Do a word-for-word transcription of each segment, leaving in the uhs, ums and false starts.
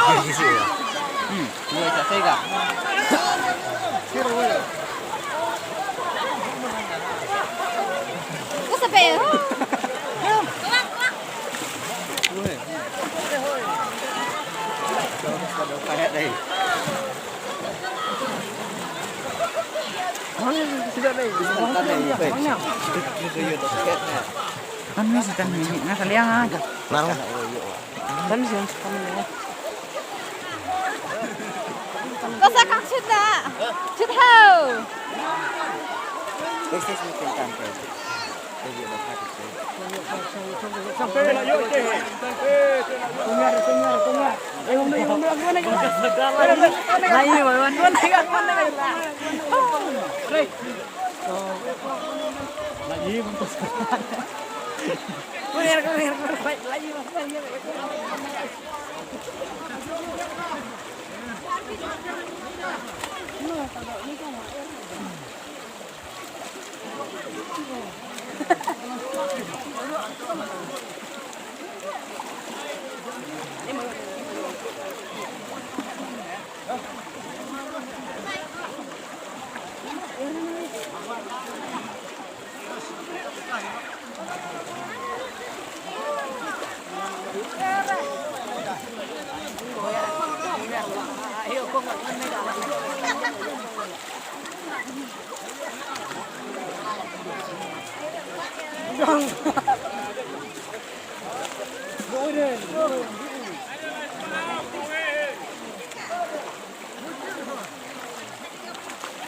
Hmm, dua cak sega. Kau sampai. Kan mesti tang ni, nggak kalian aja. Kan mesti tang ni. Ko sa kang chit na. Chit ho.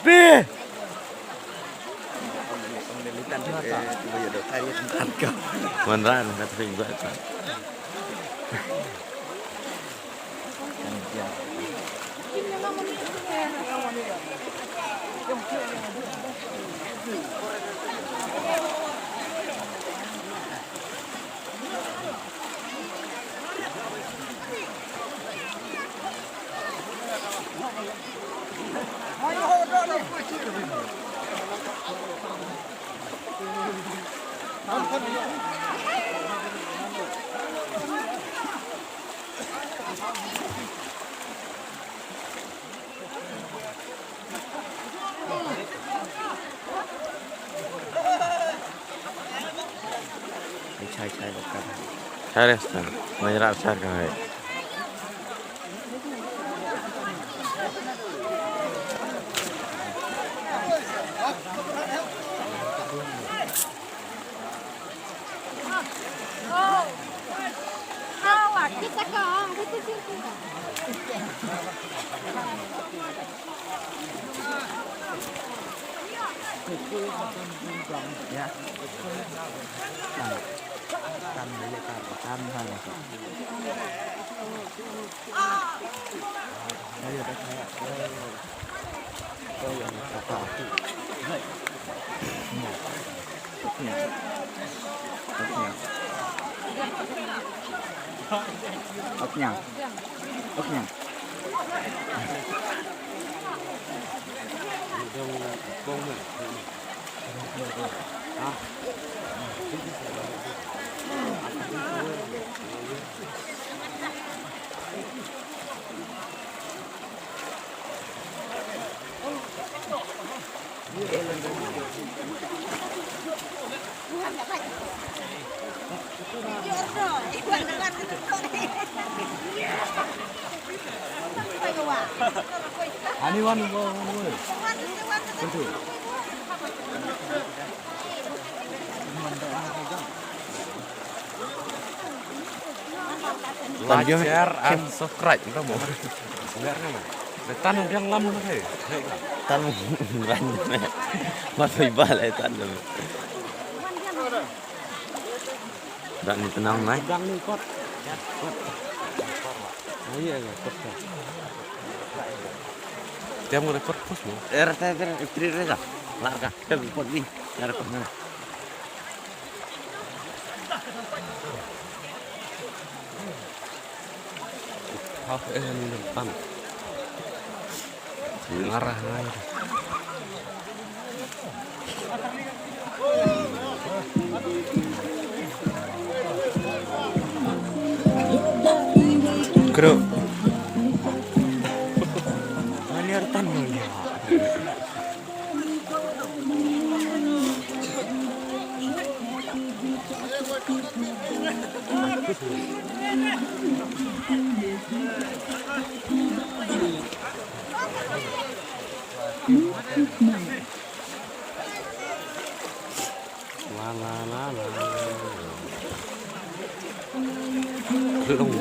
Bi. Wan ran kat ping gua. Chai chai lokal. Chai restaurant. Manjra chai kahai. Ani wan, wan, wan, wan. Tentu. Like, share and subscribe, nta mo. Tan biang lam na hai. Tan ran. Mat bai ba lai tan. Dak ni tenang mai. Dang ni kot. Kot. Oh iya, iya, kot. Tiang mo kot pos mo. Er ta ter tri re ka. Lar ka. Tem kot ni. Er kot na. Hah, eh, ni depan. Ngarah ngai. Kru.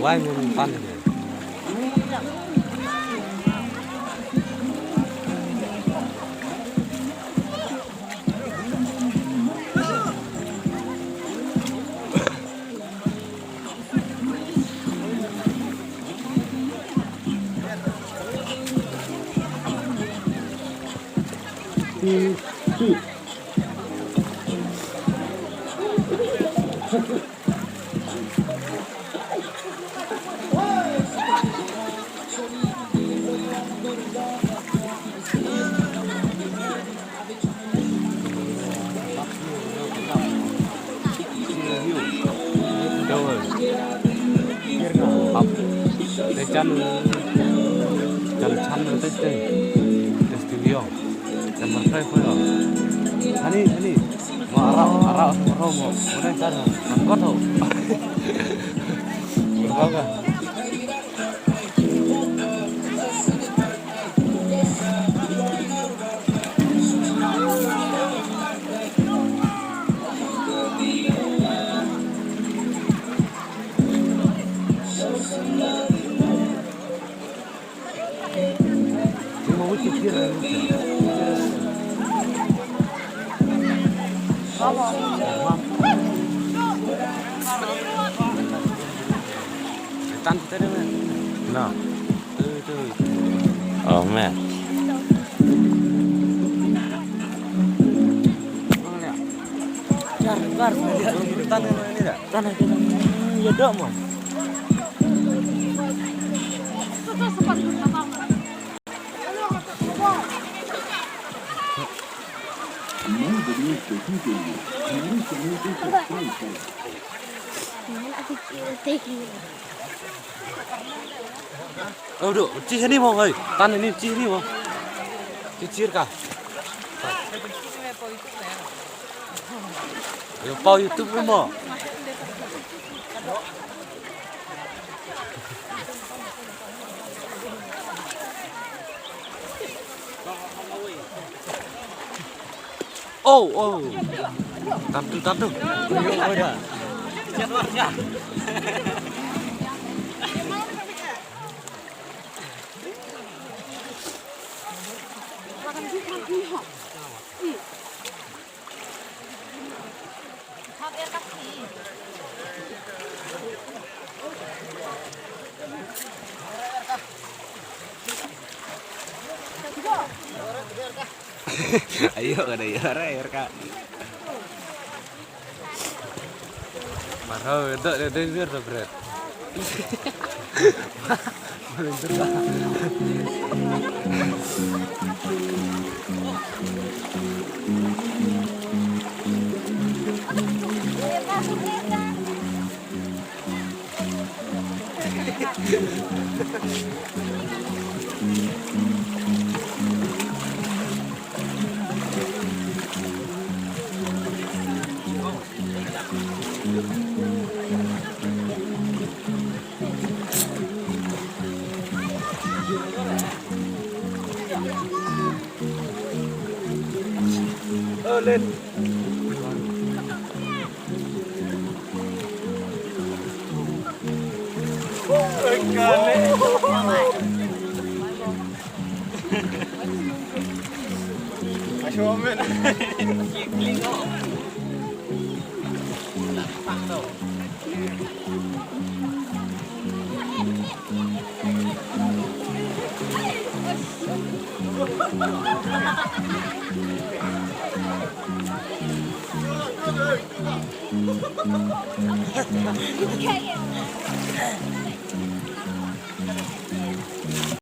Wai men pan de. Hani, hani. Mo arau, arau, arau mo. Mo dang tar. Kan kot ho. Arau ka. Tan kita deh, men. Nah. Tuh, tuh. Oh, men. Jar, jar, tan ini dah. Tan ini. Ya dok mo. Oh, dok, chi hani mo, hei. Tan ini chi hani mo. Chi chir ka. Yo, pau YouTube mo. Oh, oh. Tantu, tantu. Ayo, kada ya, ra, ya, ka. Marau, dok, dok, dok, dok, dok, bret.